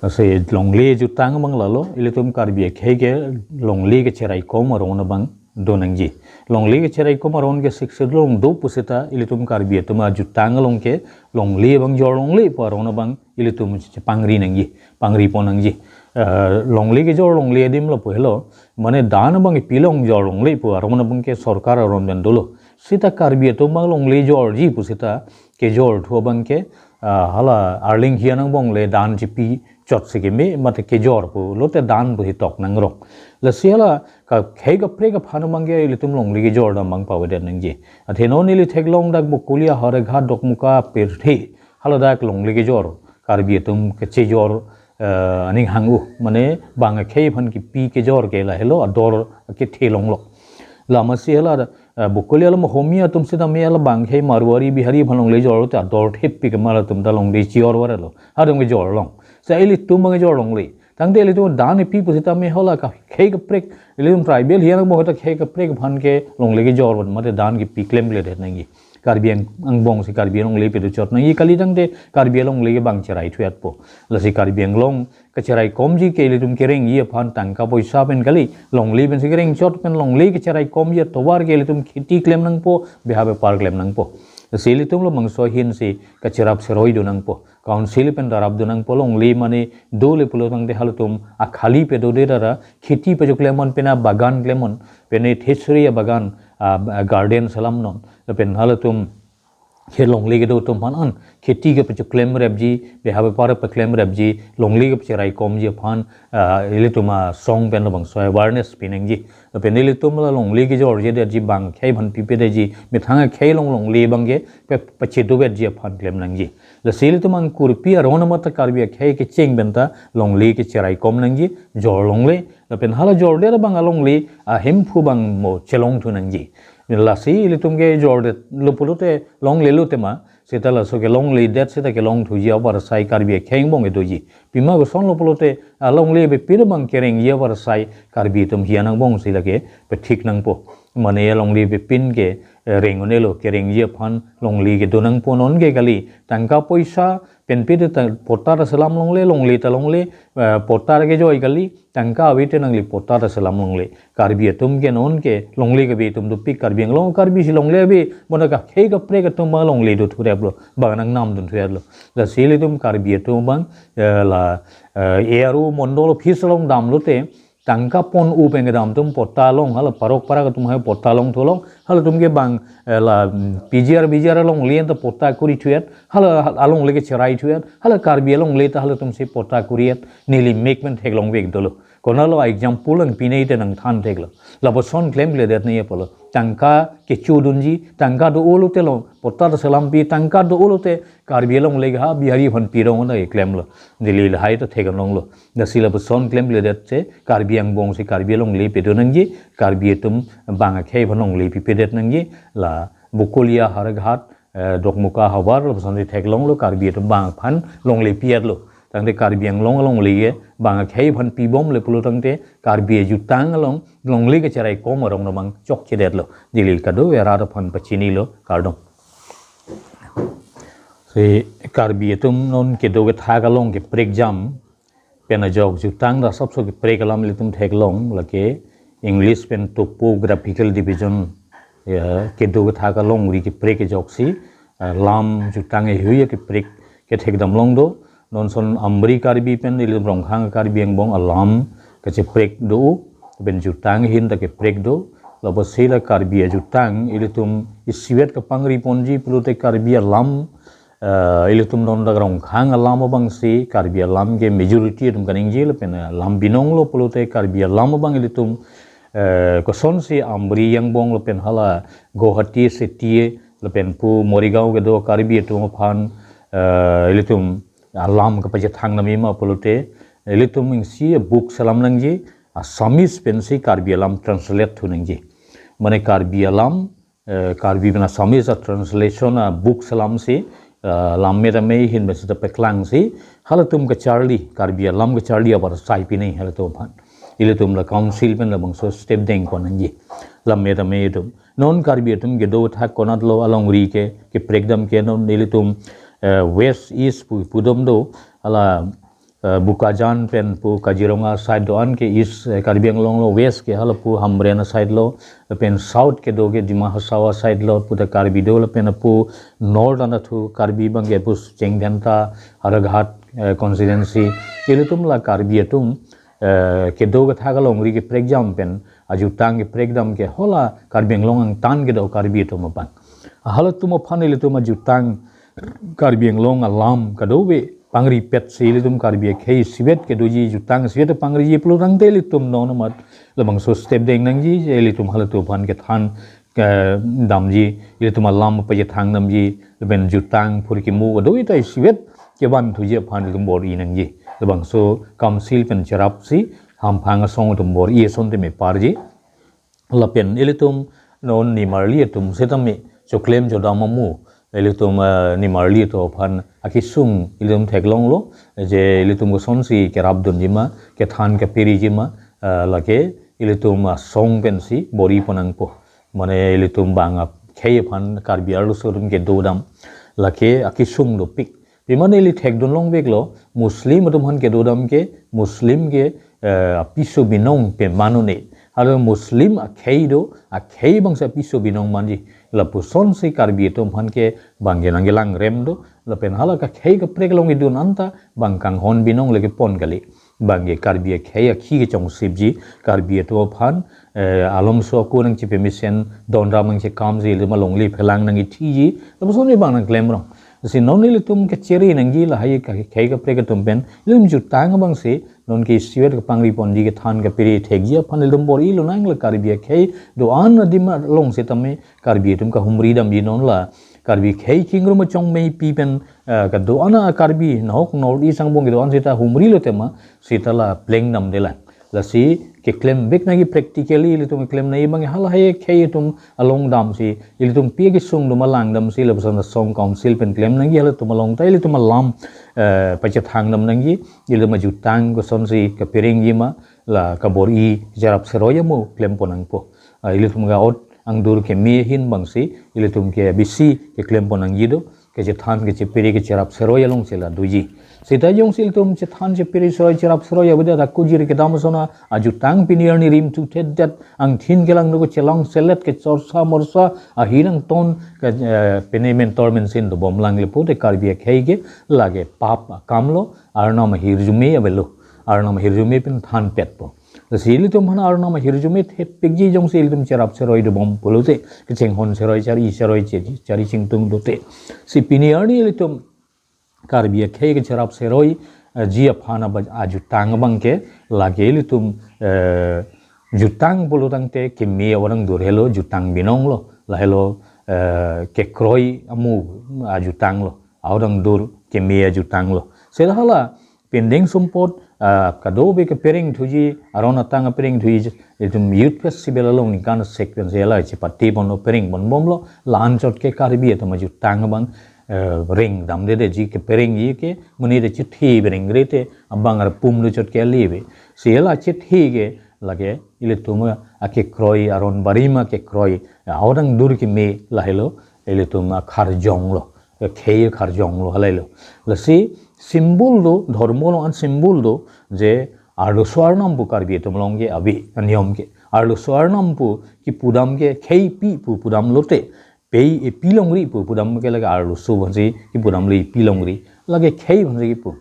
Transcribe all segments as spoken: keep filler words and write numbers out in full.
Lasi longle jutang abang lalo, ilitum Karbi akhei ke longle kecheraikom aron abang do nangji. Longle kecheraikom aron ke Sixth Schedule along do pusita ilitum Karbi atum ajutang along ke longle abang jor longle pu aron abang ilitum chepangri nangji, pangri pon nangji. Eh, longle kejor longle adim lapu helo, mane dan abang ipilong jor longle pu aron abang ke sorkar aron pen dolo. Sita Karbi atum abang longle jorji pusita kejor thu abang ke, ah, hala arleng hian angbong le dan chipi chot si keme mate kejor pulote dan pu hitok nangrong. Lasi hala kakhei kaprek aphan abang ke ilitum longle kejor dam abang pavedet nangji. Athe non ili theklong dak Bokolia, Howraghat, Dokmoka, pirthe hala dak longle kejor Karbi atum kechejor, eh, aning hang-o, mane bang akhei aphan kipi kejor ke lahelo ador kethe longlo. Lasi hala, eh, Bokolia along Homi atum sitame hala bang akhei Marwari, Bihari aphan longle jor te ador thepik ke mar atum ta longle chejor varlo. Adong kejor long. Sa ilitum abang kejor longle. Tangte ilitum dan ipi pusitame hala kakhei kaprek, ilitum tribal hian angbong ta khei kaprek aphan ke longle kejor mate dan kipi klemkledet nangji. Karbi ang-, angbong si Karbi alongle pedo chot nangji kali, tangte Karbi alongle ke bang cherai thuet po. Lasi Karbi Anglong kecheraikomji ke ilitum kerengji aphan tangka poisa pen kali, longle pensi kereng chot pen longle kecheraikomji atovar ke ilitum kheti klem nangpo, beha bepar klem nangpo. Lasi ilitum labangso ahin si kacherap seroi do nangpo. Council pen darap do nangpo, longle mane dole pulo tangte halatum akhali pedodet ra kheti pajok klemnon, pine abagan klemnon, pine thesri abagan, ah, garden selamnon, lapen halatum he longle kedo atum aphan an kheti ke pajok klemrepji, beha bepar paklem repji, longle kecheraikomji aphan, ah, ilitum asong pen labangso awareness pi nangji. Lapen ilitum la longle kejorjedetji bang akhei aphan pipedetji, methang akhei along longle abang ke pe-, pachedovetji aphan klem nangji. Lasi ilitum angkurpi aron amat ta Karbi akhei kecheng pen ta longle kecheraikom nangji, jor longle, lapen hala jordet abang alongle ahemphu abang mo chelong thu nangji. Lasi ilitum kejordetlo pulote longlelo tema, sita laso kelongledet sita kelong thuji apor asai Karbi akhei angbong kedoji. Pima kosonlo pulote alongle bepir abang kerengji apor asai Karbi atum hian angbong si lake pethik nangpo. Mane alongle bepin ke, eh, reng-unelo, kerengji aphan longle kedo nangpo, non ke kali tangka poisa pen pide ta patta ta selam longle, longle ta longle, eh, patta kejoi kali, tangka ave te nangli patta ta selam longle. Karbi atum ke non ke longle kave atum dopik, Karbi Anglong Karbi si longle ave, bonta kakhei kaprek atum abang longle do thureplo, bang nangnam dun thureplo. Lasi ilitum Karbi atum abang, eh, la, eh, A R O mondol office along damlote, tangka pon-o pen kedam atum patta long, hala parok parak atum hai patta long thu long, halatum ke bang, eh, la, mm, P G R, V G R alongle ta patta kuri thuet, hala, hala alongle kecherai thuet, hala Karbi alongle ta halatum si patta kuriet, neli mek pen theklong vek dolo. Konatlo example nangpi nai te nangthan theklo. Lapuson klemkledet nangji apotlo. Tangka kecho dunji, tangka do-olo te long, patta ta selampi, tangka do-olo te Karbi alongle ha Bihari aphan pirong na klemlo. Neli lahai ta thek longlo. Lasi lapuson klemkledet si Karbi angbong si Karbi alongle pedo nangji, Karbi atum bang akhei aphan longle pipedet nangji, la Bokolia, Howraghat, eh, Dokmoka havar lapuson si theklonglo, Karbi atum bang aphan longle pietlo. Tangte Karbi Anglong alongle ke bang akhei aphan pibomle pulo tangte Karbi ajutang along longle kecheraikom aron abang chokchedetlo. Neli kadokave arat aphan pachinilo, kardom. Si Karbi atum non kedo kethak along keprekjam pen ajok jutang ra sapso keprek alam ilitum theklong, lake English pen topographical division, ya, kedo kethak alongri keprek ajoksi, eh, lam jutang heihui keprek kethekdam long do. Non son Amri Karbi pen ilitum Rongkhang Karbi angbong alam kacheprek do, pen jutang ahin ta keprek do. Lapusi la Karbi ajutang ilitum isivet kapangri ponji pulote Karbi alam, eh, ilitum non dak Rongkhang alam abang si Karbi alam ke majority atum kaningje lapen, eh, lam binong lo pulote Karbi alam abang ilitum, eh, kosonsi Amri angbong lapen hala Guwahati city lapen pu Morigaon kedo Karbi atum aphan, eh, ilitum alam kapachethang nami ma pulote, ilitum isi book selam nangji, Assamese pensi Karbi alam translate thu nangji. Mane Karbi alam, eh, Karbi pen Assamese a translation a book selamsi, eh, lam me ta me ahin pensi ta peklangsi, halatum kacharli, Karbi alam kacharli apor asai pi nai halatum aphan. Ilitum la council pen labangso step dengkon nangji. Lam me ta me atum. Non Karbi atum kedo thak konatlo alongri ke, keprekdam ke non ilitum, eh, West East pu, pudom do, hala eh, Bokajan pen pu Kaziranga side do-an ke East, eh, Karbi Anglong lo, West ke hala pu Hamren side lo, lapen South ke do ke Dima Hasao side lo, pu ta Karbi do, lapen pu North anta thu Karbi abang ke pu Chengdenta, Howraghat, eh, constituency. Ilitum la Karbi atum, eh, kedo kethak alongri ke prekjam pen, ajutang ke prekdam ke hala Karbi Anglong angtan kedo Karbi atum aphan. Halatum aphan ilitum ajutang Karbi Anglong alam kadokave pangri pet si ilitum Karbi akhei isivet kedoji, jutang isivet pangriji pulo tangte ilitum non amat labangso step deng nangji, ilitum halatum aphan kethan, eh, damji, ilitum alam pachethang damji, lapen jutang phurkimo kadokave ta isivet kevan thuji aphan ilitum bor-i nangji. Labangso council pen cherapsi hamphang asong atum bor-i asonte me parji. Lapen ilitum non nimarli atum setame choklem chodam amu, ilitum, eh, nimarli atum aphan akesung ilitum theklonglo, je ilitum kosonsi kerapdunji ma, kethan keperiji ma, eh, lake ilitum asong pensi bor-i pon nangpo. Mane ilitum bang akhei aphan Karbi arloso atum kedo dam, lake akesung dopik. Pima neli thekdun longveklo, Muslim atum aphan kedo dam ke, Muslim ke, eh, apiso binong pemanune. Hala Muslim akhei do, akhei abangsi apiso binong manji. Lapusonsi Karbi atum aphan ke bang ke nangkelang rem do, lapen hala kakhei kaprek along idun anta bang kanghon binong le kepon kali. Bang ke Karbi akhei akhi kechongsipji, Karbi atum aphan, eh, alomso ako nangchepemesen, donram nangchekamji, ilitum alongle phelang nangkethiji, lapuson bang nangklemrong. Si non ilitum kechere nangji lahai kakhei kaprek atum pen, ilitum jutang abangsi, non ke isivet kepangri ponji, kethan kepere thekji aphan ilitum bor-ilo nang la Karbi akhei do-an adim along setame Karbi atum kahumri damji non la. Karbi akhei kingrum achong meipi pen, eh, kedo-an a Karbi, nahok North East angbong kedo-an seta humrilo tema, seta la pleng damde lang. Lasi keklem vek nangji practically ilitum keklem nangji abang halahai akhei atum along damsi, ilitum pi kesung do ma lang damsi, lapuson asong council pen klem nangji, halatum along ta ilitum alam, eh, pachethang dam nangji, ilitum ajutang kosonsi keperengji ma, la kabor-i cherap seroi amu klem pon nangpo. Ah, ilitum ka-ot angdur keme ahin abangsi, ilitum ke bisi keklem pon nangji do, kechethan kechepere kecherap seroi along si la doji. Seta jongsi ilitum chethan chepere seroi cherap seroi avedet, ako jir kedam ason ajutang pini arni rimthu thedet, angthin kelang do kechelong selet, kechorsa morsa, ahin angton ke, eh, pene mentor mensin dobom lang le pute Karbi akhei ke lake pap akamlo, Arnam ahirjume avelo. Arnam ahirjume pen thanpetpo. Lasi ilitum aphan Arnam ahirjume thepikji jongsi ilitum cherap seroi dobom pulote, kechinghon seroi, chari seroi, che-, chari chingtung dote. Si pini arni ilitum Karbi akhei kecherap seroi, eh, ji aphan aba-, ajutang abang ke lake ilitum, eh, jutang pulo tangte keme aodang dur helo, jutang binong lo, lahelo, eh, kekroi amu ajutang lo, aodang dur keme ajutang lo. Seta hala pending sumpot, ah, kadokave kepereng thuji, aron atang kepereng thuji, itum Youth Festival along ningkan sek pen si la chepate ponlo, pereng ponbomlo, la-anchot ke Karbi atum ajutang abang, eh, reng damdedetji, keperengji ke, monit ta chethe pereng rete, abang arpum do chot ke leve. Si la chethe ke, lake, ilitum akekroi, aron barim akekroi, aodang dur keme lahelo, ilitum akharjong lo, khei kharjong lo halailo. Lasi symbol do, dhormo along an symbol do, je arloso arnam pu Karbi atum along ke ave, aniyom ke. Arloso arnam pu kipudam ke khei pi pu pudam lote, pei epi longri pu pudam ke lake arloso aphansi kipudam le epi longri. Lake khei aphansi kipu.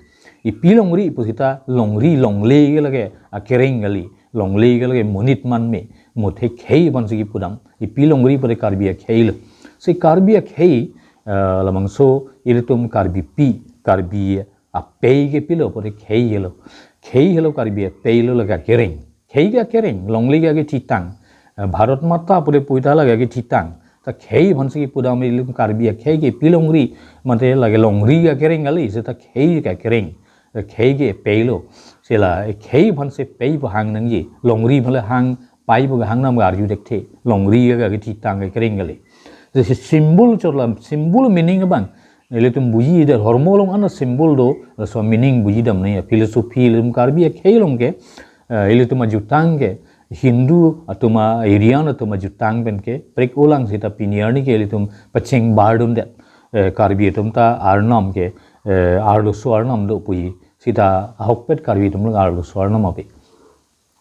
Epi longri pu seta longri longle ke lake akereng kali. Longle ke lake monit manme. Muthe khei aphansi kipudam. Epi longri pute Karbi akhei lo. Si Karbi akhei, eh, labangso ilitum Karbipi, Karbi apei ke pilo pute khei helo. Khei helo Karbi apei lo lake akereng. Khei ke akereng, longle ke akethitang. Eh, Bharat Mata pute puita lake akethitang. Ta khei aphansi kipudam ilitum Karbi akhei ke epi longri, mate lake longri ke akereng kali, seta khei ke akereng. Khei ke pei lo. Si la, khei aphansi pei pu hang nangji. Longri aphan le hang, pei pu hang nam arju dekthe. Longri ke akethitang ke akereng kali. Si symbol chot la, symbol meaning abang. Ilitum buji de dhormo along an symbol do, laso meaning buji dam nangji. Philosophy ilitum Karbi akhei along ke, eh, ilitum ajutang ke, Hindu atum a, Aryan atum ajutang pen ke, prek ulang seta pini arni ke ilitum pacheng bardundet, eh, Karbi atum ta arnam ke, eh, arloso arnam do puji. Seta ahokpet Karbi atum lo arloso Arnam ave.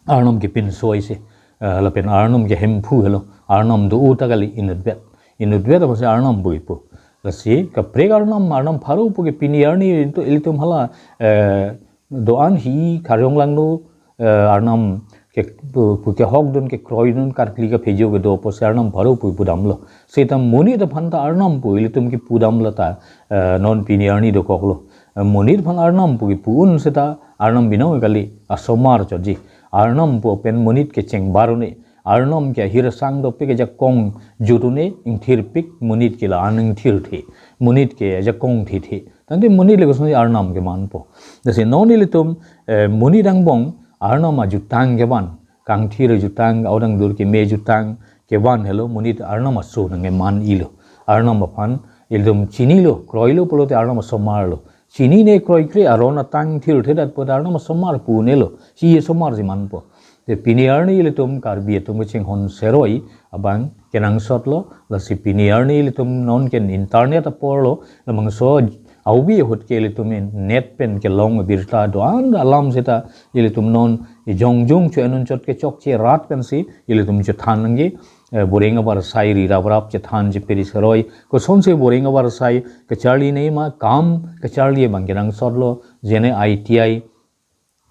Arnam kepinso aisi, eh, lapen Arnam ke Hemphu helo, Arnam do-o ta kali inutvet. Inutvet apotsi Arnam pu kipu. Lasi kaprek Arnam, Arnam pharo pu ke pini arni into ilitum hala, eh, do-an hi kharjong langno, eh, Arnam ke pu, pu kehokdun, kekroidun, karkli kaphejo kedo apotsi Arnam pharo pu pudamlo. Seta monit aphan ta Arnam pu ilitum kipudamlo ta, eh, non pini arni dokoklo. Eh, monit aphan Arnam pu kipu un seta Arnam binong kali, asomar chotji. Arnam pu pen monit kechengbar un-e. Arnam ke ahir asang dopik ajakong jut un-e, ingthirpik monit ke la-an ingthirthe. Monit ke ajakong thethe. Tangte monit le kosonsi Arnam kemanpo. Lasi non ilitum, eh, monit angbong Arnam ajutang kevan. Kangthir ajutang, aodang dur keme ajutang kevan helo, monit Arnam aso nangkeman-ilo. Arnam aphan ilitum chinilo, kroilo pulote Arnam asomarlo. Chinine kroikre aron atang thirthedet pulote Arnam asomar pu un-elo. Si asomarsi manpo. Te pini arni ilitum Karbi atum kachinghon seroi abang kenangsotlo, lasi pini arni ilitum non ke internet aporlo, labangso avi ahut ke ilitum net pen kelong birta do-an alam seta ilitum non jongjong cho-en un chot ke chokche rat pensi ilitum chethan nangji, eh, boreng abar sai ri raprap chethan chepiri seroi. Kosonsi boreng abar sai kacharli nei ma, kam kacharli abang kenangsotlo, jene I T I,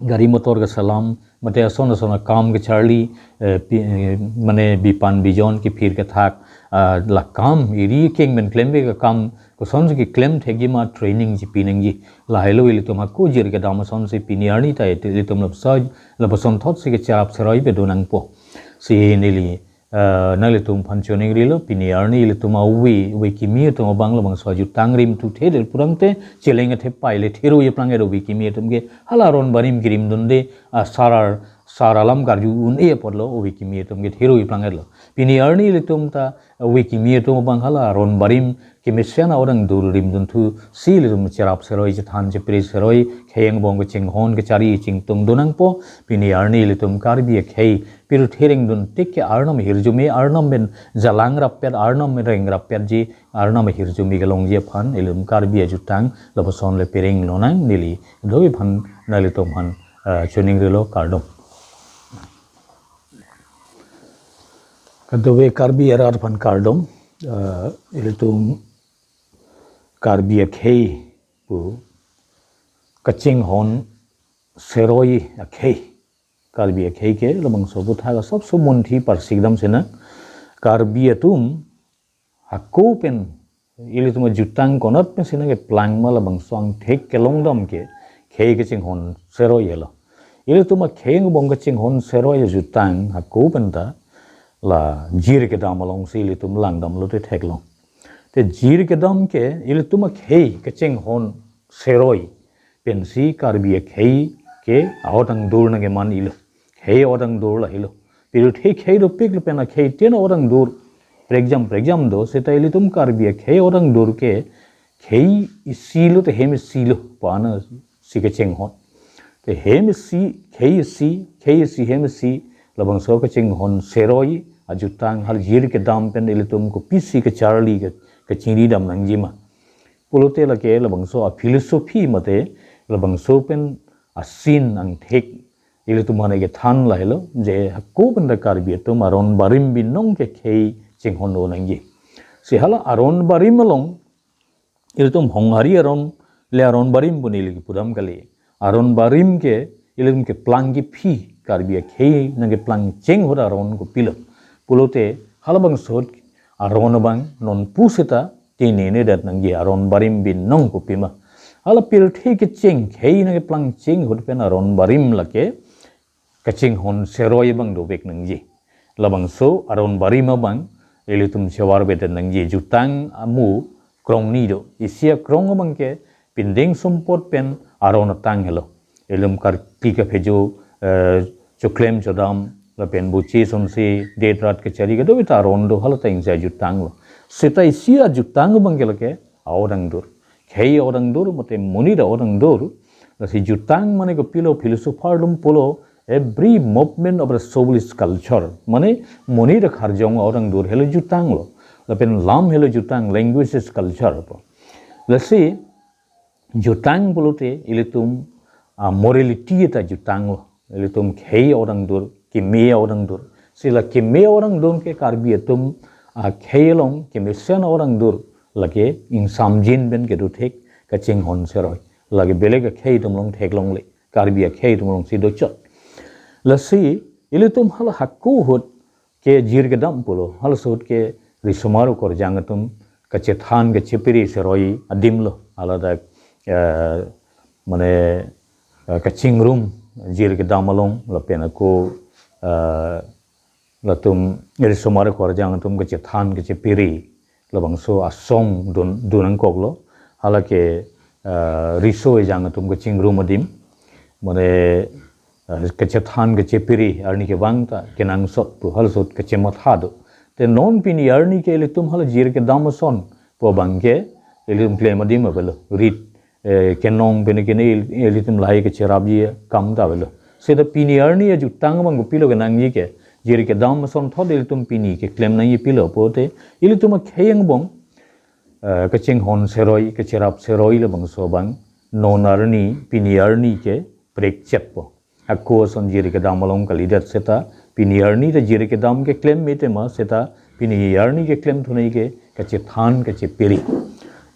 gari motor keselam, mate ason ason akam kacharli, eh, pi-, eh, mane bipan bijon kephir kethak, ah, la kam eri keng pen klemve akam kosonsi keklem thekji ma training chipi nangji. Lahelo ilitum hako jir kedam asonsi pini arni ta ilitum lapuson, lapuson thotsi kacharap seroi pedo nangpo. Si neli, eh, nanglitum aphan choningrilo, pini arni ilitum avi, avi kimi atum abang labangso ajutang rimtuthe det purangte, cheleng athepai le thero eplang edo avi kimi atum ke hala aron barim kirimdunde, ah, sarar, sar alam karju un-e apotlo, avi kimi atum ke thero eplang etlo. Pini arni ilitum ta avi kimi atum abang hala aron barim kemesen aodang dur rimdunthusi ilitum cherap seroi, chethan chepri seroi, khei angbong kachinghon kachari chingtung do nangpo. Pini arni ilitum Karbi akhei pirthe rengdun tik ke Arnam ahirjume, Arnam pen jalang rappet, Arnam pen reng rappetji, Arnam ahirjume kelongji aphan ilitum Karbi ajutang lapuson le pereng lonang, neli dove aphan nanglitum aphan, eh, choningrilo, kardom. Kadokave Karbi arat aphan kardom, eh, ilitum Karbi akhei pu kachinghon seroi akhei. Karbi akhei ke labangso aputhak asapso munthi parsikdam sina. Karbi atum hako pen ilitum ajutang konat pensi nangkeplang ma labangso angthek kelongdam ke khei kachinghon seroi helo. Ilitum akhei angbong kachinghon seroi ajutang hako pen ta la jir kedam alongsi ilitum langdamlote theklong. Te jir kedam ke ilitum akhei kachinghon seroi pensi Karbi akhei ke aodang dur nangkeman-ilo. Khei aodang dur lahelo. Pirthe khei dopik lapen akhei tin aodang dur prekjam prekjam do, seta ilitum Karbi akhei aodang dur ke khei isi lote hem isi lo pu ansi kachinghon. Te hem isi, khei isi, khei isi hem isi, labangso kachinghon seroi ajutang hala jir kedam pen ilitum kopisi kacharli ke, kachingridam nangji ma pulote lake labangso aphilosophy mate labangso pen asin angthek ilitum mane kethan lahelo, je hako pen ta Karbi atum aron barim binong ke khei chinghon do nangji. Si hala aron barim along ilitum Honghari aron le aron barim pu neli kipudam kali. Aron barim ke ilitum keplang kephi, Karbi akhei nangkeplang cheng ahut aron kopilo pulote halabangso ahut aron abang non pu seta tininedet nangji aron barim binong kopima. Hala pirthe kecheng khei nangkeplang cheng ahut pen aron barim lake kachinghon seroi abang dovek nangji. Labangso aron barim abang ilitum chevarvedet nangji. Jutang amu krongni do. Isi akrong abang ke pindeng sumpot pen aron atang helo. Ilitum karkli kaphejo, eh, choklem chodam lapen boche sonse det rat kachari kadokave ta aron do, hala ta ingsa jutanglo. Seta isi ajutang abang ke lake aodang dur. Khei aodang dur mate monit aodang dur. Lasi jutang mane kopilo, philosopher atum pulo, every movement of the soul is culture. Mane monit akharjong aodang dur helo jutanglo. Lapen lam helo jutang, language is culture pu. Lasi jutang pulote ilitum a morality ta jutanglo. Ilitum khei orang dur, keme orang dur. Si la keme orang dur ke Karbi atum akhei along kemesen orang dur. Lake ingsamjin pen kedo thek kachinghon seroi. Lake belek akhei atum along theklongle. Karbi akhei atum alongsi dochot. Lasi ilitum hala hako ahut ke jir kedam pulo, halaso ahut ke risomar okorjang atum kachethan kachepiri seroi adim lo, hala dak, eh, mane, eh, kachingrum jir kedam along lapen ako, eh, latum risomar okorjang atum kachethan kachepiri labangso asong dun, dun nangkoklo, hala ke, eh, riso ejang atum kachingrum adim, mane, eh, kachethan kachepiri arni kevang ta kenangsot pu halaso ahut kachematha do. Te non pini arni ke ilitum hala jir kedam ason pu abang ke ilitum klem adim avelo. Rit, eh, kenong pen kene il-, ilitum lahai kacherapji akam ta avelo. Seta pini arni ajutang abang kopilo kenangji ke, jir kedam asonthot ilitum pini keklem nangji pilo pulote, ilitum akhei angbong, eh, kachinghon seroi, kacherap seroi labangso abang non arni, pini arni ke brekchetpo. Hako ason jir kedam along kalidet seta, pini arni ta jir kedam keklem me tema seta, pini arni keklem thunei ke kachethan kachepiri.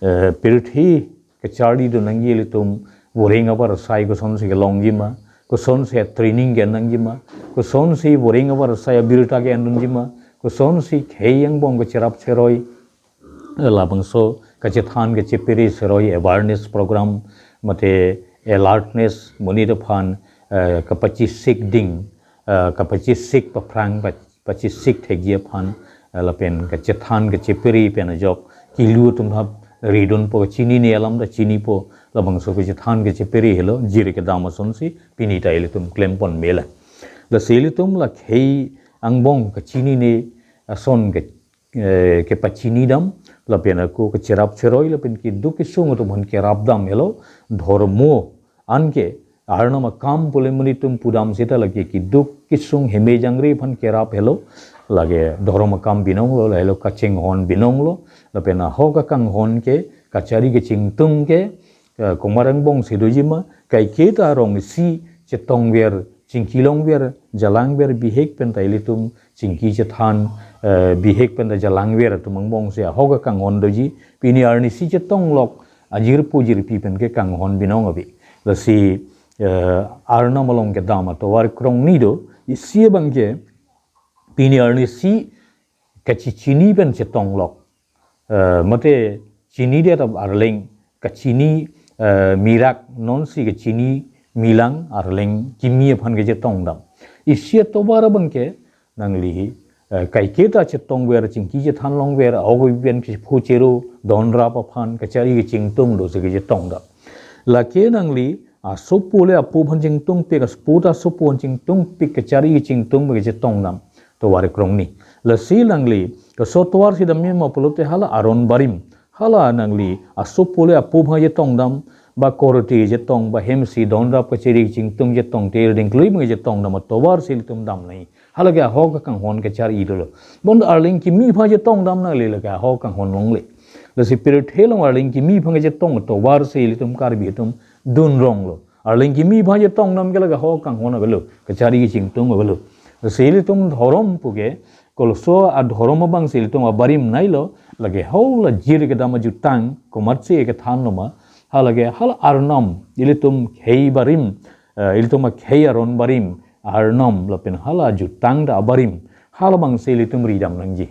Eh, pirthe kacharli do nangji ilitum voreng abar asai kosonsi kelongji ma, kosonsi training ke nangjima, kosonsi voreng abar asai abirta ke andunji ma, kosonsi khei angbong kacherap seroi, labangso kachethan kachepiri seroi awareness program, mate alertness monit aphan, eh, kapachisik ding, eh, kapachisik paphrang pa-, pachisik thekji aphan, eh, lapen kachethan kachepiri pen ajok kilu atum thap ridunpo, chinine alam ta chinipo, labangso kachethan kachepiri helo jir kedam asonsi pini ta ilitum klempon mela. Lasi ilitum la khei angbong kachinine ason ke, eh, kepachinidam, lapen ako kacherap seroi, lapen keduk kesung atum aphan kerapdam helo, dhormo anke, Arnam akam pule monit atum pudam seta lake keduk kesung heme jangre aphan kerap helo, lake dhorom akam binonglo, lahelo kachinghon binonglo, lapen ahok akanghon ke, kachari kachingtung ke, eh, komat angbongsi dojima, kaiketa arong isi chetongver, chingkilongver, jalangver, bihek penta ilitum chingki chethan, eh, bihek penta jalangver atum angbongsi ahok akanghon doji, pini arnisi chetonglok, ajirpo jirpi pen ke kanghon binong ave. Lasi, eh, Arnam along kedam atovar krongni do, isi abang ke, pini arnisi kachichini pen chetonglok. Eh, mate chinidet arleng kachini, eh, mirak nonsi kachini milang arleng kimi aphan kachetongdam. Isi atovar abang ke nangli, eh, kaiketa chetongver, chingki chethan longver, ahok pen kepho chero, donrap aphan, kachari kachingtung dosi kachetongdam. Lake nangli asopo le apo aphan chingtungpik, asopo ta asopo aphan chingtungpik, kachari kachingtung kachetongdam atovar krongni. Lasi nangli kaso atovarsi damji ma pulote hala aron barim, hala nangli asopo le apo aphan chetongdam, ba korte chetong, ba hemsi donrap kachari kachingtung chetong, te dingklui abang chetongdam atovarsi ilitum damnoi. Hala ke ahok akanghon kachari dolo. Bon arleng kimi aphan chetongdam nangli lake ahok akanghon longle. Lasi pirthe along arleng kimi aphan chetong atovarsi ilitum Karbi atum dunronglo. Arleng kimi aphan chetongdam ke lake ahok akanghon avelo, kachari kachingtung avelo. Lasi ilitum dhorom puke, koloso adhorom abangsi ilitum abarim nailo, lake hala jir kedam ajutang komatsi kethanlo ma, hala ke hala Arnam, ilitum khei barim, eh, ilitum akhei aron barim, Arnam lapen hala jutang ta abarim, halabangsi ilitum ridam nangji.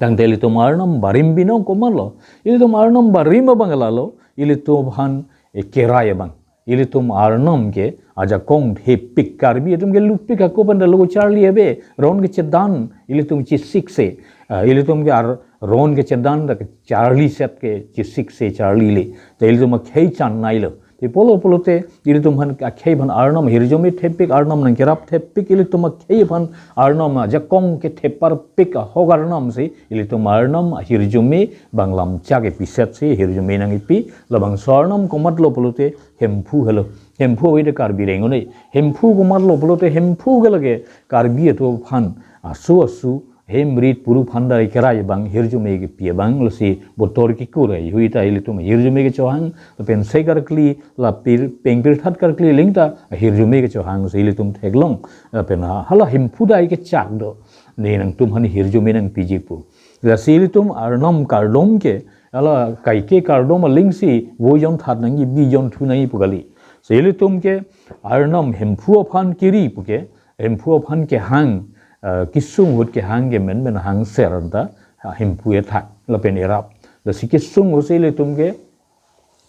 Tangte ilitum Arnam barim binong komatlo, ilitum Arnam barim abang lalo, ilitum aphan, eh, kerai abang. Ilitum Arnam ke ajakong thepik, Karbi atum ke lupik ako penta lo charli ave, ron kechedan ilitum chisikse, ah, ilitum ke ar-, ron kechedan ta kecharliset ke chisikse charlile. Te ilitum akhei chan nailo. Te pulo pulote ilitum aphan akhei aphan Arnam ahirjume thepik, Arnam nangkerap thepik, ilitum akhei aphan Arnam ajakong ketheparpik, ahok Arnamsi ilitum Arnam ahirjume banglam chak episetsi ahirjume nangkepi, labangso Arnam komatlo pulote Hemphu helo. Hemphu ave te Karbi reng un-e. Hemphu komatlo pulote Hemphu ke lake Karbi atum aphan asu asu hem rit puru phan dai kerai abang, hirjume kepi abang, lasi botor kikur ai hui ta ilitum hirjume kechohang, lapen se karkli, la pir, peng pirthat karkli aling ta hirjume kechohang si ilitum theklong, lapen ha-, hala Hemphu dai kechak do, ne nangtum hani hirjume nangpiji pu. Lasi ilitum arnam kardom ke, hala kaike kardom aling si, vo jonthat nangji, bi jonthu nangji pu kali. Si ilitum ke arnam Hemphu aphan kiri pu ke, Hemphu aphan kehang, eh, kesung ahut kehang ke menmen hangser anta, ah, Hemphu ethak, lapen erap. Lasi kesung ahut si ilitum ke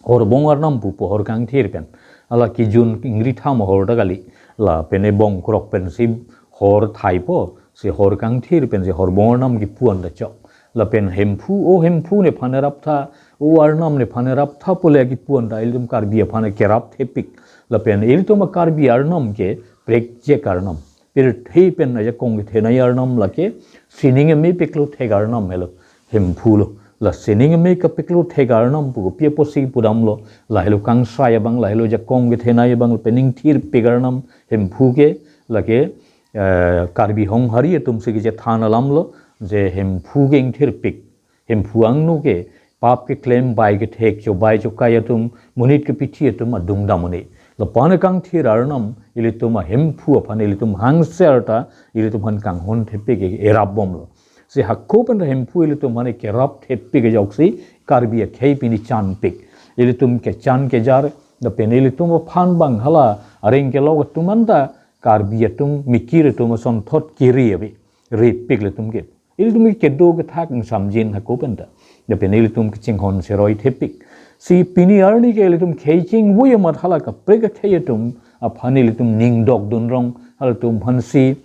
horbong arnam pupo, hor kangthir pen. Hala kejun ingri tham ahor ta kali. Lapen ebong krok pen si hor thaipo, si hor kangthir pen si horbong arnam kepu anta chok. Lapen Hemphu, o Hemphu nephan erap tha, o arnam nephan erap tha pu le kepu anta ilitum Karbi aphan kerap thepik. Lapen ilitum a-Karbi arnam ke prekjek arnam. Pirthe pen ajakong kethenei arnam lake sining eme peklo thek arnam helo, Hemphu lo. La sining eme kepeklo thek arnam pu kopi apotsi pudamlo, lahelo kangsai abang, lahelo jakong kethenei abang, pen ingthirpik arnam Hemphu ke, lake, eh, Karbi Honghari atum si kechethan alam lo, je Hemphu ke ingthirpik. Hemphu angno ke pap keklem, bai kethek, chobai chokai atum, monit kepithi atum adung dam un-e. Lapen kangthir arnam ilitum a-Hemphu aphan ilitum hangser ta ilitum aphan kanghon thepik erap bomlo. Si hako pen ta Hemphu ilitum aphan kerap thepik ajoksi Karbi akhei pini chanpik. Ilitum kechan kejar, lapen ilitum aphan bang hala areng kelok atum anta Karbi atum mikir atum asonthot kiri ave, ripik ilitum ke. Ilitum ke kedo kethak ingsamjin hako pen ta. Lapen ilitum kachinghon seroi thepik. Si pini arni ke ilitum khei chingvui amat hala kaprek akhei atum aphan ilitum ning dok dunrong, halatum aphan si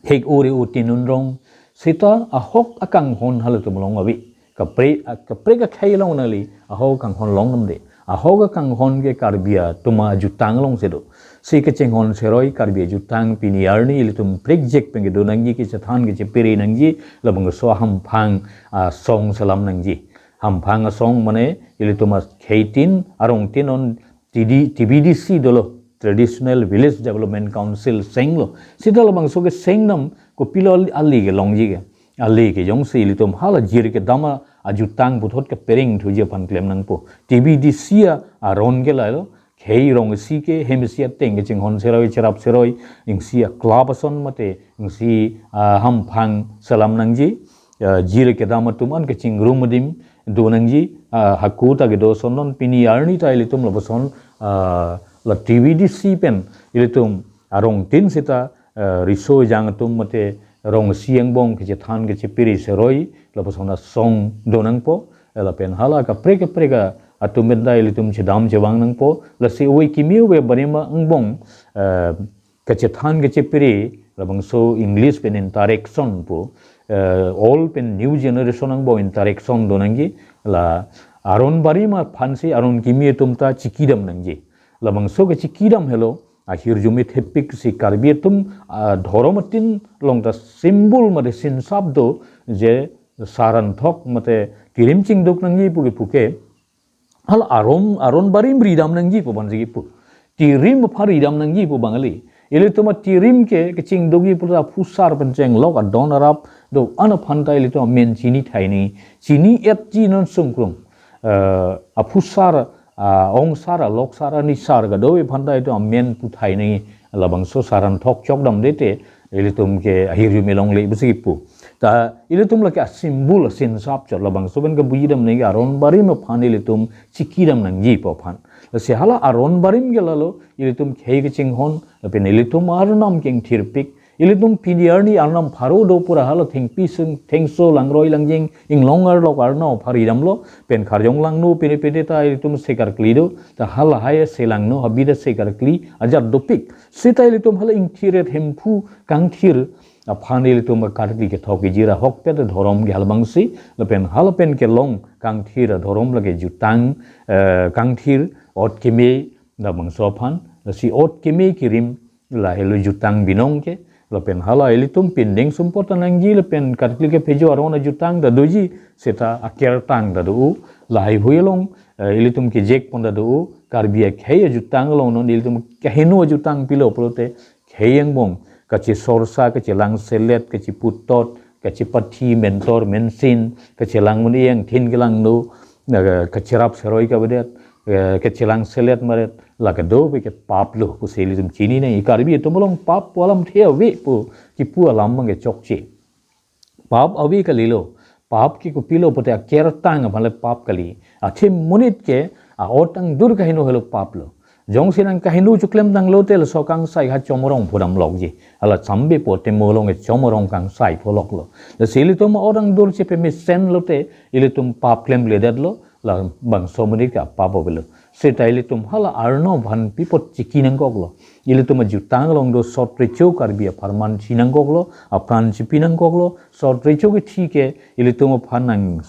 hek ore utin unrong. Seta ahok akanghon halatum along ave. Kaprek, kaprek akhei along nangli ahok akanghon long namde. Ahok akanghon ke Karbi atum ajutang along si do. Si kachinghon seroi Karbi ajutang pini arni ilitum prekjek pen kedo nangji, kechethan kechepere nangji, labangso hamphang asong selam nangji. Hamphang asong mane ilitum akheitin, arongtin non T D, T V D C dolo, Traditional Village Development Council senglo. Seta labangso keseng nam kopilo ali, ali kelongji ke. Ali ke jongsi ilitum hala jir kedam ajutang puthot kepereng thuji aphan klem nangpo. T V D C a aron ke lahelo, khei rong isi ke, hem isi ateng kachinghon seroi, cherap seroi, ingsi a-club ason mate, ingsi, ah, hamphang selam nangji, ah, jir kedam atum an kachingrum adim do nangji, ah, hako ta kedo ason non pini arni ta ilitum lapuson, ah, la T V D C pen ilitum arongtin seta, ah, riso ejang atum mate rong isi angbong kechethan kechepere seroi lapuson asong do nangpo, lapen hala kaprek kaprek atum pen ta ilitum chedam chevang nangpo, lasi ove kimi ove barim angbong, eh, kechethan kechepere, labangso English pen interaction pu, eh, old pen new generation angbong interaction do nangji, la aron barim aphan si aron kimi atum ta chikidam nangji. Labangso kechikidam helo, ahirjume thepik si Karbi atum, ah, dhorom atin along ta symbol mate sinsap do, je saran thok mate tirim chingduk nangji pu ke pu ke, hala aron, aron barim ridam nangji pu aphan si kipu. Tirim aphan ridam nangji pu bang kali. Ilitum atirim ke kachingdukji pulote aphusar pen chenglok adon arap do-an aphan ta ilitum amen chini thai nangji. Chini-etji non sungkrung. Eh, aphusar, ah, ongsar, aloksar, anisar kadokave aphan ta ilitum amen pu thai nangji. Labangso saran thok chok damde te ilitum ke ahirjume longle pusi kipu. Ta ilitum lake asymbol asinsap chot, labangso pen kabuji dam nangji aron barim aphan ilitum chikidam nangji pu aphan. Lasi hala aron barim ke lalo ilitum khei kachinghon, lapen ilitum arnam ke ingthirpik, ilitum pini arni arnam pharo do pura hala thengpi sing, thengso, langroi langjeng, inglong arlok arnam aphan ridamlo, pen kharjong langno pine pine ta ilitum sekarkli do, ta halahai selangno habida sekarkli ajat dopik. Seta ilitum hala ingthir-et Hemphu kangthir aphan ilitum karkli kethok kejir ahokpet dhorom ke halabangsi, lapen hala pen kelong kangthir adhorom lake jutang, eh, kangthir, ot keme, labangso aphan, lasi ot keme kirim, lahelo jutang binong ke, lapen hala ilitum pindeng sumpot ta nangji, lapen karkli kephejo aron ajutang ta doji, seta akertang ta do-o, lahaihui along, eh, ilitum kejek pon ta do-o, Karbi akhei ajutang along non ilitum kaheno ajutang pilo pulote, khei angbong, kachesorsa, kachelang selet, kacheputot, kachepathi mentor mensin, kachelang mun eng thin kelangno, eh, kacherap seroi kavedet, eh, kachelang selet maret, la kedo ave ke pap lo, pusi ilitum chinine, Karbi atum along pap pu alamthe ave pu kipu alam abang ke chokche. Pap ave kalilo, pap ke kopilo pute akertang aphan le pap kali. Athim monit ke a-ot angdur kaheno helo pap lo. Jongsi nang kaheno choklemtang lote laso kangsai ha chomorong pudam lokji. Hala chambe pote molong e chomorong kangsai pholok lo. Lasi ilitum a-ot angdur chepamesen lote ilitum pap klemkledet lo, labangso monit ke pap avelo. Seta ilitum hala arnam aphan pi apot chiki nangkok lo. Ilitum ajutang along do sot recho Karbi apharman chi nangkok lo, apran chipi nangkok lo, sot recho kethe ke ilitum aphan nang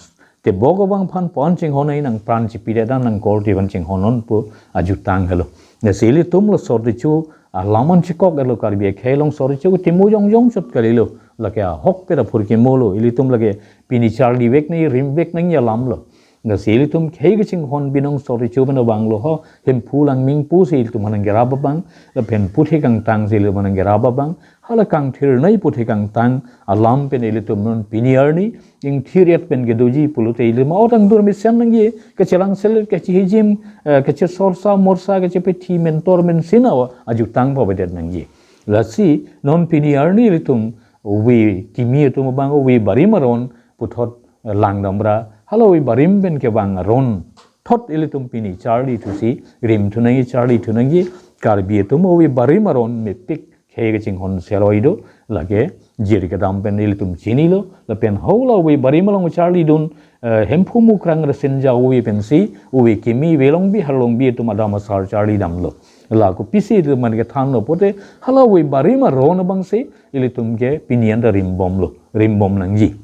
tebok abang aphan pon chinghon ai nang pran chipidet dan nang korte aphan chinghon non pu ajutang helo. Lasi ilitum lo sot recho alam an chikok elo Karbi akhei along sot recho ke timo jongjong chot kalilo. Lake ahok pet aphurkimo lo. Ilitum lake pini charlivek nangji rimvek nangji alam lo. Lasi ilitum khei kachinghon binong sot recho pen abang lo ho. Hemphu Langmingpo si ilitum aphan nangkerap abang. Lapen puthe kangtang si ilitum aphan nangkerap abang. Hala kangthir nai puthe kangtang alam pen ilitum non pini arni ingthir-et pen kedoji pulote ilitum a-ot angdur mesen nangji, kachelang selet, kachehijim, eh, kachesorsa morsa, kachepathi mentor mensin a-ot ajutang pavedet nangji. Lasi non pini arni ilitum ove kimi atum abang ove barim aron puthot, eh, langdamra, hala ove barim pen kevang aron thot ilitum pini charlithusi rimthu nangji, charlithu nangji. Karbi atum ove barim aron mepik khei kachinghon seroi do, lake Jirkedam pen ilitum chinilo, lapen hala ove barim along charlidun, eh, Hemphu Mukrang Rasinja ove pensi ove kimi Velongbi Harlongbi atum adam asar charlidamlo. La kopisi ilitum aphan kethanlo pute hala ove barim aron abangsi ilitum ke pini anta rimbomlo, rimbom nangji.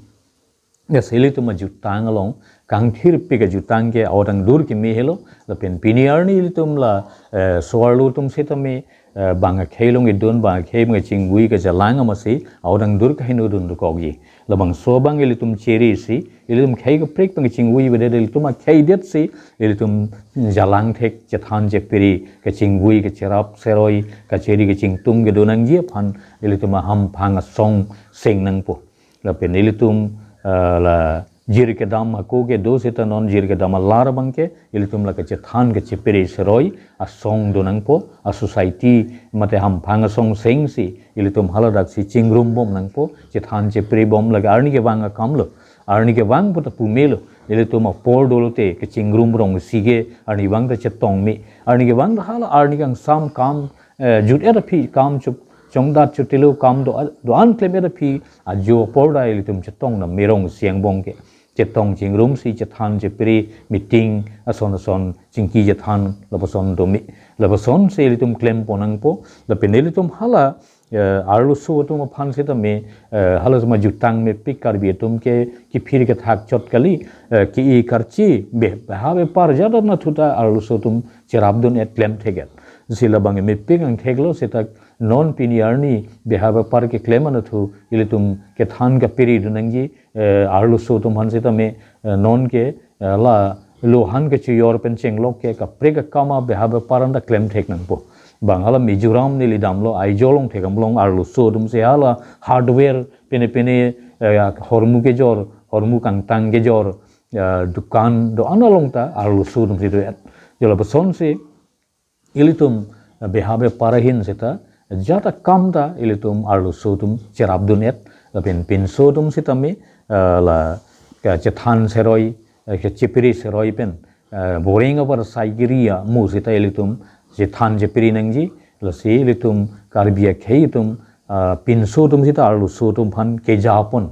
Lasi ilitum ajutang along, kangthirpik ajutang ke a-ot angdur keme helo, lapen pini arni ilitum la, eh, so-arlo atum setame, eh, bang akhei along idun, bang akhei abang chingvui kachelang amatsi, a-ot angdur kaheno dun dokokji. Labangso abang ilitum chere si, ilitum khei kaprek abang chingvui avedet ilitum akhei det si, ilitum chelang thek, chethan chepiri, kachingvui, kacherap seroi, kachere kachingtung kedo nangji aphan, ilitum ahamphang asong seng nangpo. Lapen ilitum, eh, la Jirkedam hako kedo seta non Jirkedam alar abang ke, ilitum la kachethan kachepiri seroi asong do nangpo, a-society mate hamphang asong sengsi, ilitum haladak si chingrum bom nangpo, chethan chepiri bom lake arni kevang akam lo, arni kevang puta pumelo, ilitum apor dolote kachingrum rong sige, arni vang ta chetong me, arni kevang ta hala arni kangsam kam, eh, jut-et aphi kam chup, chongdat chutilo kam do, do-an klem-et aphi ajo apor ta ilitum chetong na merong siang bong ke. Chetong chingrum si chethan chepiri meeting ason ason chingki chethan lapuson do me. Lapuson si ilitum klem pon nangpo. Lapen ilitum hala, eh, arloso atum aphan setame, eh, hala sema jutang mepik Karbi atum ke kiphir kethak chot kali, eh, ke-i karchi be, beha bepar jada nathu ta arloso atum cherapdun-et klem thek-et. Si labang mepik angthek lo seta non pini arni beha bepar keklem anatthu ilitum kethan kapiri dun nangji, eh, arloso atum aphan setame, eh, non ke, eh, la lohan kechijor pen chenglok ke kaprek akam a beha bepar anta klem thek nangpo. Bang hala Mizoram neli damlo, Aizawl along thekdam along arloso atum si hala hardware pine pine, eh, hormu kejor, hormu kangtang kejor, eh, dukan do-an along ta arloso atum si do-et. Jo lapuson si ilitum, eh, beha bepar ahin seta jat akam ta ilitum arloso atum cherapdun-et, lapen pinso atum setame, eh, la kachethan seroi, eh, kachepiri seroi pen, eh, boreng apar saikiri amu seta ilitum chethan chepiri nangji, lasi ilitum Karbi akhei atum, eh, pinso atum seta arloso atum aphan keja pon,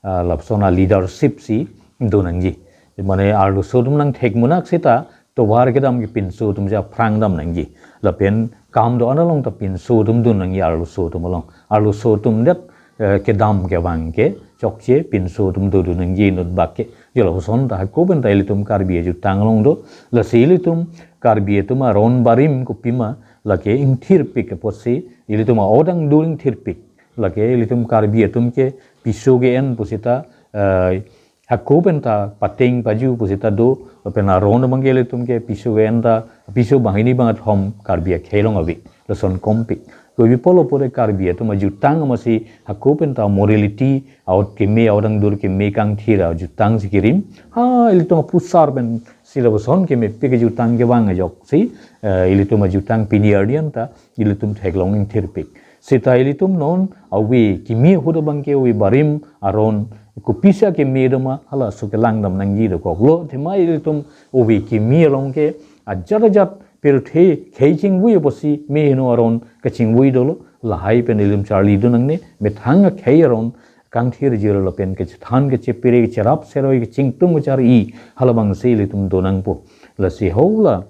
eh, lapuson a-leadership si do nangji. Mane arloso atum nangthek munak seta tovar kedam ke pinso atum si aphrang dam nangji. Lapen kam do-an along ta pinso atum dun nangji arloso atum along. Arloso atum det, eh, kedam kevang ke chokche pinso atum dodun nangji inut bak ke. Jo lapuson ta hako pen ta ilitum Karbi ajutang along do. Lasi ilitum Karbi atum aron barim kopima lake ingthirpik apotsi ilitum a-ot angdur ingthirpik. Lake ilitum Karbi atum ke piso ke-en pusita, eh, hako pen ta pateng paju pusita do, pen aron abang ke ilitum ke piso ke-en ta, piso banghini bangkethom Karbi akhei along ave, lason kompik. Kopi apotlo pute Karbi atum ajutang amatsi hako penta morality, a-ot keme, a-ot angdur keme kangthir ajutang si kirim. Ha, ilitum apusar pen si lapuson kemepik ajutang kevang ajoksi, eh, ilitum ajutang pini arni anta ilitum theklong ingthirpik. Seta ilitum non ave kimi ahut abangke ave barim aron kopisi akeme doma halaso kelang dam nangji dokoklo. Athema ilitum ave kimi along ke ajat ajat pirthe khei chingvui apotsi me heno aron kachingvui dolo, lahai pen ilitum charlidun nangne, methang akhei aron kangthirji lapen kachethan kachepere kacherap seroi kachingtum kachari halabangsi ilitum do nangpo. Lasi hala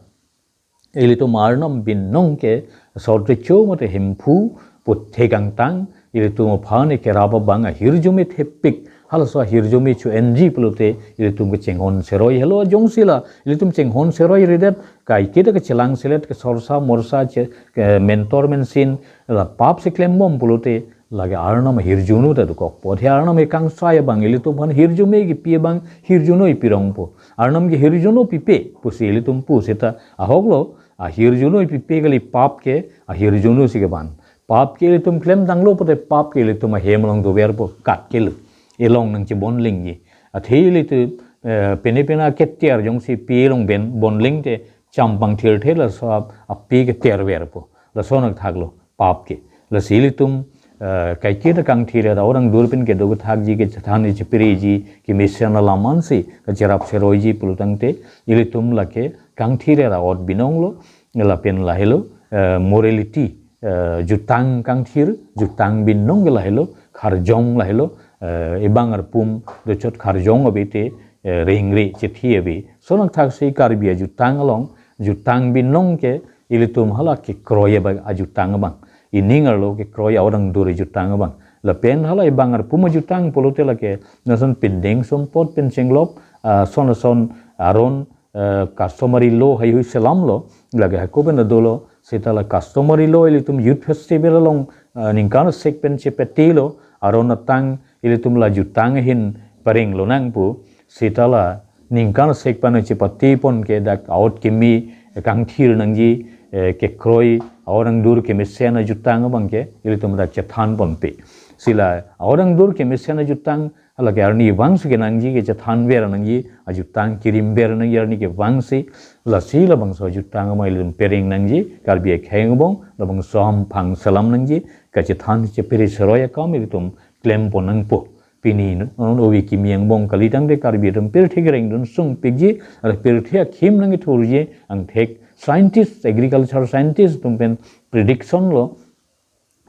ilitum Arnam binong ke sot recho mate Hemphu puthe kangtang, ilitum aphan kerap abang ahirjume thepik, halaso ahirjume cho-enji pulote ilitum kachinghon seroi. Helo ajongsila ilitum chinghon seroi redet, kaiketa kachelang selet, kasorsa morsa che, ke mentor mensin la pap si klembom pulote lake Arnam ahirjuno ta dokokpo. Athe Arnam ekangsai abang ilitum aphan hirjume kipi abang hirjuno ipirongpo. Arnam ke hirjuno pipe pusi ilitum pu seta ahoklo, ahirjuno ipipe kali, pap ke ahirjuno si kevan. Pap ke ilitum klemdanglo pute pap ke ilitum ahem along doverpo, kat kelo. Elong nangchebonlingji. Athe ilitum, eh, pene pena keter jongsi pe along ben bonling te champang thirthe laso ap-, ape keterverpo. Lason athaklo pap ke. Lasi ilitum, eh, kaiketa kangthir ra orang dur pen kedo kethakji, kachethan chepereji, kemesen alam ansi kacherap seroiji pulotangte ilitum lake kangthir ra ot binonglo, lapen lahelo, eh, morality, eh, jutang kangthir, jutang binong ke lahelo, kharjong lahelo, eh, ebang arpum dochot kharjong abite, eh, rengre chethi abi. Lason athaksi Karbi ajutang along, jutang binong ke ilitum hala kekroi abang ajutang abang. Ining arlo kekroi a-ot angdur ajutang abang. Lapen hala ebang arpum ajutang pulote lake, lason pindeng sumpot pen chenglok, ah, lason lason aron, eh, customary law haihui selamlo, lake hako pen dolo, seta la customary law ilitum youth festival along, eh, ningkan sek pen chepetelo, aron atang ilitum la jutang ahin parenglo nangpo, seta la ningkan sek pen chepatepon ke dak a-ot keme kangthir nangji, eh, kekroi a-ot angdur kemesen ajutang abangke ilitum dak chethanponpe. Sila a-ot angdur kemesen ajutang lake arni vangsi kenangji, kachethanver nangji, ajutang kirimver nangji arni kevangsi, lasi labangso ajutang amei ilitum pereng nangji, Karbi akhei angbong labangso amphang selam nangji, kachethan chepere seroi akam ilitum klempon nangpo. Pini non ave kimi angbong kalitangte Karbi atum pirthe kerengdun sungpikji, ar pirthe akhim nangkethurji, angthek scientist, agriculture scientist atum pen prediction lo,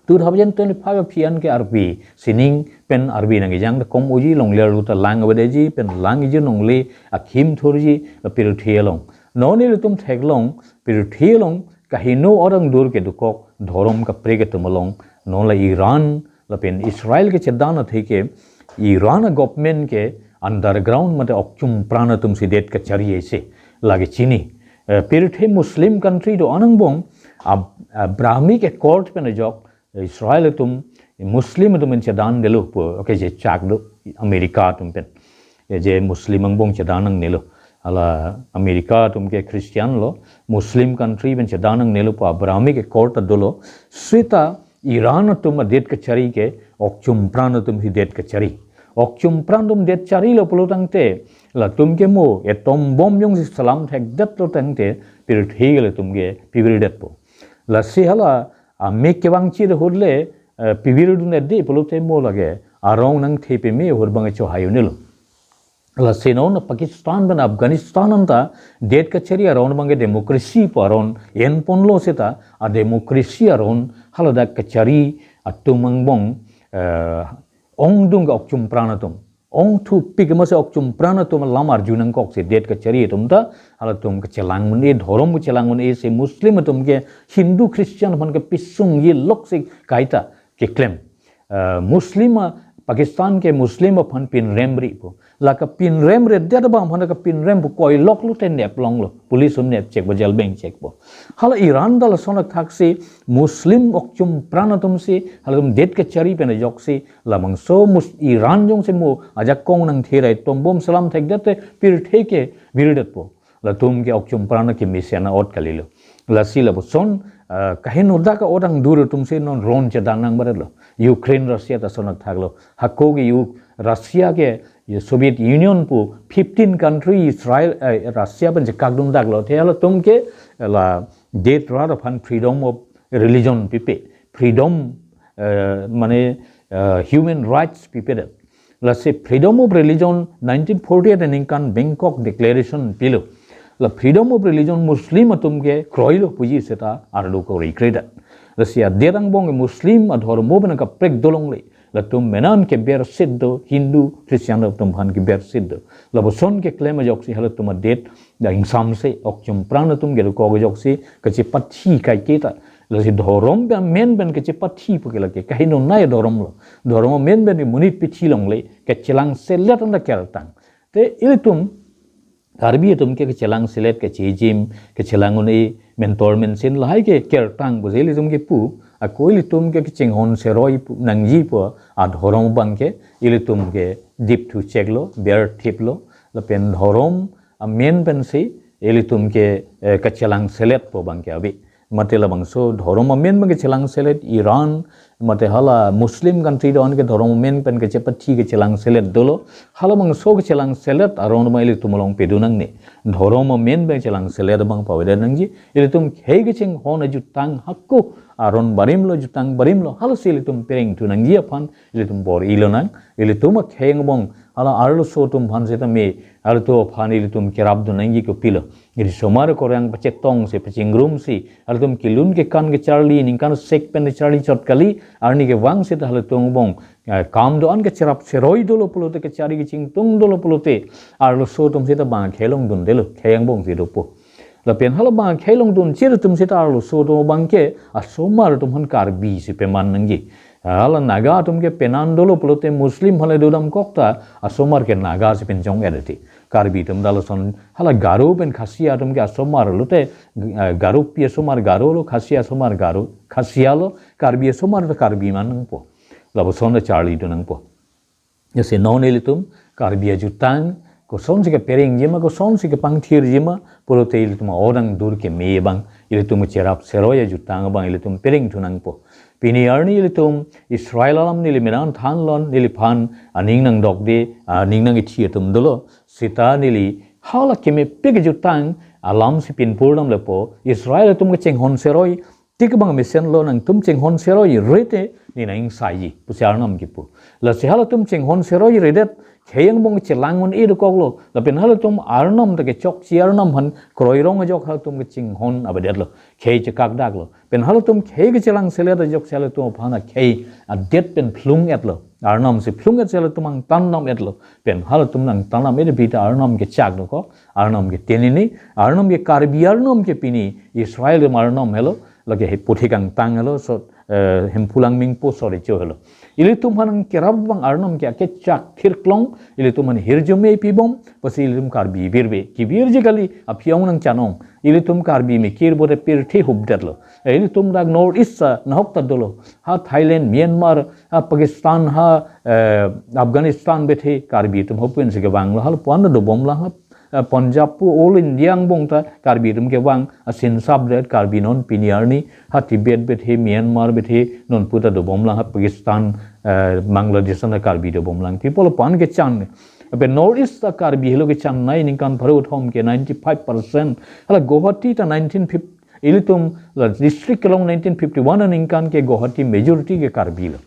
two thousand twenty-five aphi an ke arve sining pen arve nangkejang ta kom oji, longler lu ta lang avedeji, pen lang iji longle akhim thurji, la pirthe along. Non ilitum theklong, pirthe along kaheno a-ot angdur kedokok dhorom kaprek atum along, non la Iran lapen Israel kechedan atheke, Iran a-government ke underground mate okchumpran atum si det kachari ese lake chini. Eh, pirthe Muslim country do-an angbong, Ab-, Abrahamic Accord pen ajok, Israel atum, Muslim atum pen chedandelo pu, okay, je chak do, America atum pen. Eh, je Muslim angbong chedan nangnelo. Hala America atum ke Christian lo, Muslim country pen chedan nangnelo pu Abrahamic Accord ta dolo. Seta Iran atum adet kachari ke okchumpran atum si det kachari. Okchumpran atum det charilo pulotangte, latum ke mo atom bomb jongsi selam thekdetlo tangte, pirthe ke latum ke pivirdetpo. Lasi hala amek kevangchir ahut le, eh, pivirdunde pulote mo lake arong nangthepeme ahut abang chohai unelo. Lasi non Pakistan pen Afghanistan anta det kachari aron abangke democracy pu aron enponlo seta, a-democracy aron haladak kachari atum angbong, eh, ongdung ke okchumpran atum, ongthupik amatsi okchumpran atum alam arju nangkok si det kachari atum ta, halatum kachelang un-e, dhorom kachelang un-e si Muslim atum ke Hindu Christian aphan kepisungji loksi kaita keklem. Eh, Muslim a, Pakistan ke Muslim aphan pinremripo. La kapinremredet abang aphan kapinrem pu koiloklo te neplonglo. Police un nepchekpo, jail bengchekpo. Hala Iran ta lason athaksi Muslim okchumpran atum si, halatum det kachari pen ajoksi, labangso Mus-, Iran jongsi mo ajakong nangthe ra atom bomb selam thekdette pirthe ke virdetpo. Latum ke okchumpran akemesen a-ot kalilo. Lasi lapuson, ah, kaheno dak odang dur atum si non ron chedan nang barat lo. Ukraine, Russia ta sonak thak lo. Hako ke U-, Russia ke, ye Soviet Union pu fifteen country Israel, eh, Russia pen chekak dun dak lo. Te halatum ke la det rat aphan freedom of religion pipe. Freedom, eh, mane, eh, human rights pipe det. Lasi freedom of religion nineteen forty-eight aningkan Bangkok Declaration pilo. La freedom of religion Muslim atum ke kroilo puji seta arlo ko recreated. Lasi adet angbong ke Muslim adhormo pen kaprek dolongle. Latum menan ke bersit do, Hindu, Christian atum aphan ke bersit do. Lapuson keklem ajoksi halatum adet, da ingsamse, ok chumpran atum ke dokok ajoksi, kachepathi kaiketa. Lasi dhorom pen amen pen kachepathi pu ke lake, kaheno nai dhorom lo. Dhorom amen pen monit pithi longle, kachelang selet anda kertang. Te ilitum, Karbi atum ke kachelang selet, kachejim, kachelang un-e, mentor mensin lahai ke kertang pusi ilitum kepu, ako ilitum ke kachinghon seroi pu, nangji pu, adhorom abang ke, ilitum ke dipthu chek lo, berthip lo, lapen dhorom amen pensi, ilitum ke, eh, kachelang selet pu abang ke ave. Mate labangso dhorom amen pen kachelang selet Iran, mate hala Muslim country do-an ke dhorom amen pen kachepathi kachelang selet dolo. Halabangso kachelang selet aron ma ilitum along pedun nangne. Dhorom amen pen chelang selet abang pavedet nangji. Ilitum khei kachinghon ajutang hako aron barim lo, jutang barim lo. Halasi ilitum pereng thu nangji aphan ilitum bor-i lonang. Ilitum akhei angbong hala arloso atum aphan setame, halatum aphan ilitum kerap dun nangji kopilo. Ri somar korang pachetongsi, pachingrumsi, halatum kelun kekan kecharli, ningkan sek pen kecharli chot kali, arni kevang seta halatum angbong, eh, kam do-an kacherap seroi dolo pulote, kachari kachingtung dolo pulote, arloso atum seta bang khei longdundelo, khei angbong si dopo. Lapen hala bang khei longdun chir atum seta arloso atum abang ke, asomar atum aphan Karbi si peman nangji. Hala Naga atum ke penan dolo pulote Muslim hale dodam kok ta, asomar ke Naga si penchong edeti. Karbi atum ta lason hala Garo pen Khasi atum ke asomar lote, eh, Garopi asomar Garo lo, Khasi asomar Garo, Khasi lo, Karbi asomar ta Karbi man nangpo. Lapuson ta charli dun nangpo. Lasi non ilitum Karbi ajutang, kosonsi keperengjima, kosonsi kepangthirjima, pulote ilitum odang dur keme abang, ilitum cherap seroi ajutang abang ilitum pereng thu nangpo. Pini arni ilitum Israel alam neli menan thanlon, neliphan aning nangdokde, aning nang-ithi atum dolo. Seta neli hala kemepik ajutang alam si pinpur dam lepo, Israel atum kachinghon seroi, tik bang mesen lo, nangtum chinghon seroi rete, ne nang-ingsaiji pusi Arnam kipu. Lasi halatum chinghon seroi redet, khei angbong chelang un-e dokok lo. Lapen halatum Arnam ta kechokche Arnam aphan kroirong ajok halatum kachinghon avedet lo. Khei chekak dak lo. Pen halatum khei kachelang selet ajoksi halatum aphan akhei adet pen phlung et lo. Arnam si phlung et si halatum angtan nam et lo. Pen halatum nangtan nam et bita Arnam kechak dokok. Arnam ke tenini, Arnam ke Karbi Arnam ke pini Israel atum Arnam helo, lake he puthot kangtang helo, so, eh, Hemphu Langmingpo so recho helo. Ilitum aphan kerap abang Arnam ke akechak thirklong, ilitum aphan hirjume pibom, pusi ilitum Karbi birbe, kibirji kali, aphi-ong nangchanong, ilitum Karbi mikir bote pirthe hupdet lo. Eh, ilitum dak North East sa, nahok ta dolo. Ha Thailand, Myanmar, ha Pakistan, ha, eh, Afghanistan bethe Karbi atum hopen si kevang lo. Halapu-an dobom lang ha, eh, Punjab pu all India angbong ta Karbi atum kevang, asinsap det Karbi non pini arni, ha Tibet bethe, Myanmar bethe, non pu ta dobom lang ha Pakistan, eh, Bangladesh an ta Karbi dobom lang. People pan kechan. Ape North East ta Karbi helo kechan nai ningkan pharo thom ke ninety-five percent. Hala Guwahati ta nineteen fifty, ilitum la district kelong nineteen fifty-one aningkan ke Guwahati majority ke Karbi lo.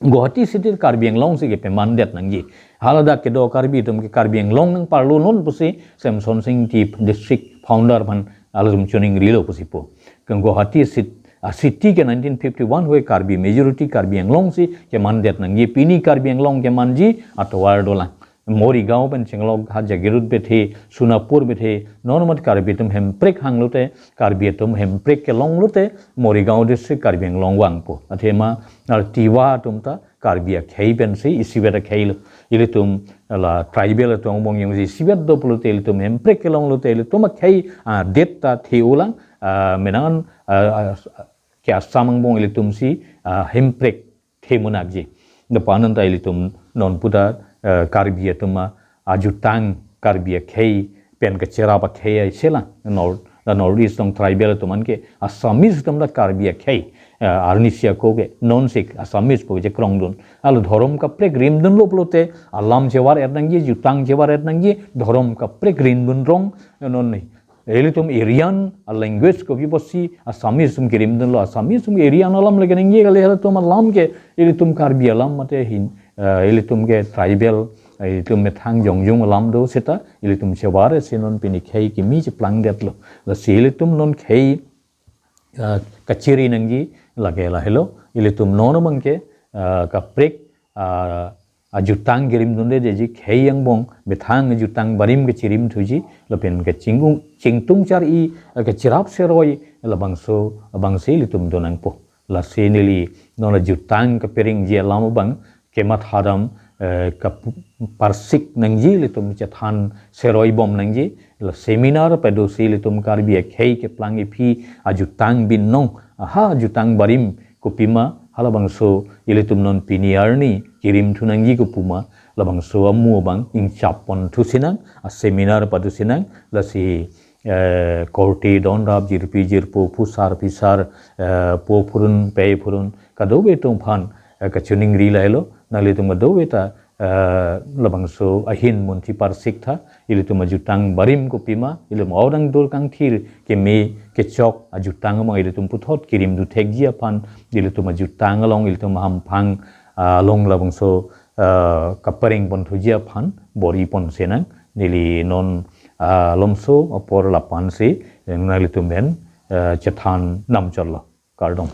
Guwahati city Karbi Anglong si kepemandet nangji. Hala dak kedo Karbi atum ke Karbi Anglong nangparlo non pusi Semson Sing Ingti district founder aphan halatum chuning rilo pusi po. Ke Guwahati cit-, a city ke nineteen fifty-one hoi Karbi majority Karbi Anglong si kemandet nangji. Pini Karbi Anglong kemanji atovar dolang. Morigaon pen chenglok ha Jagiroad bethe, Sonapur bethe, non mat Karbi atum Hemprek hanglote, Karbi atum Hemprek kelonglote, Morigaon district Karbi Anglong vangpo. Athema, nar Tiwa atum ta Karbi akhei pensi, isivet akhei lo. Ilitum la tribal atum angbong jongsi isivet do pulote ilitum Hemprek kelonglote, ilitum akhei, ah, det ta the-olang, ah, menan, ah, ah, ke Assam angbong ilitum si, ah, Hemprek the-monakji. Lapu-an ta ilitum non pu ta, eh, Karbi atum ajutang Karbi akhei pen kacherap akhei ai selang North, La North East along tribal atum an ke Assamese atum la Karbi akhei, eh, arnisi ako ke non sik Assamese pu chekrongdun. Hala dhorom kaprek rimdunlo pulote alam chevar-et nangji, jutang chevar-et nangji, dhorom kaprek rimdun rong, eh, non ni. Ilitum Aryan a language kopi pusi Assamese atum kerimdunlo, Assamese atum Aryan alam lake nangji kali, halatum alam ke ilitum Karbi alam mate hin, eh, ilitum ke tribal, eh, ilitum methang jongjung alam do seta, ilitum chevar-et si non pini khei kimi cheplangdetlo. Lasi ilitum non khei, eh, kachiri nangji lake lahelo, ilitum non abang ke, eh, kaprek, eh, ajutang kerimdunde deji khei angbong methang ajutang barim kechirimthuji, lapen kachingtung, chingtung char-i, eh, kachirap seroi, labangso, labangsi ilitum do nangpo. Lasi neli non ajutang kaperengji alam abang kemathadam, eh, kaparsik nangji, ilitum chethan seroi bom nangji, la seminar padosi ilitum Karbi akhei keplang iphi ajutang binong, aha ajutang barim kopima, halabangso ilitum non pini arni kerimthu nangji kopima, labangso amu abang ingchap ponthu sinang, a seminar pado sinang, lasi, eh, korte donrap, jirpi jirpo, phusar phisar, eh, po phurun, pei phurun, kadokave atum aphan, eh, kachiningri lahelo, nanglitum kadokave ta, eh, labangso ahin munthi parsik tha, ilitum ajutang barim kopima, ilitum aodang dur kangthir keme kechok ajutang amang ilitum puthot kerimthu thekji aphan, ilitum ajutang along, ilitum hamphang, ah, along labangso, eh, kapereng ponthuji aphan bor-i pon sinang, neli non, ah, malomso apor lapu-ansi, eh, nanglitum pen, eh, chethan namchotlo. Kardom.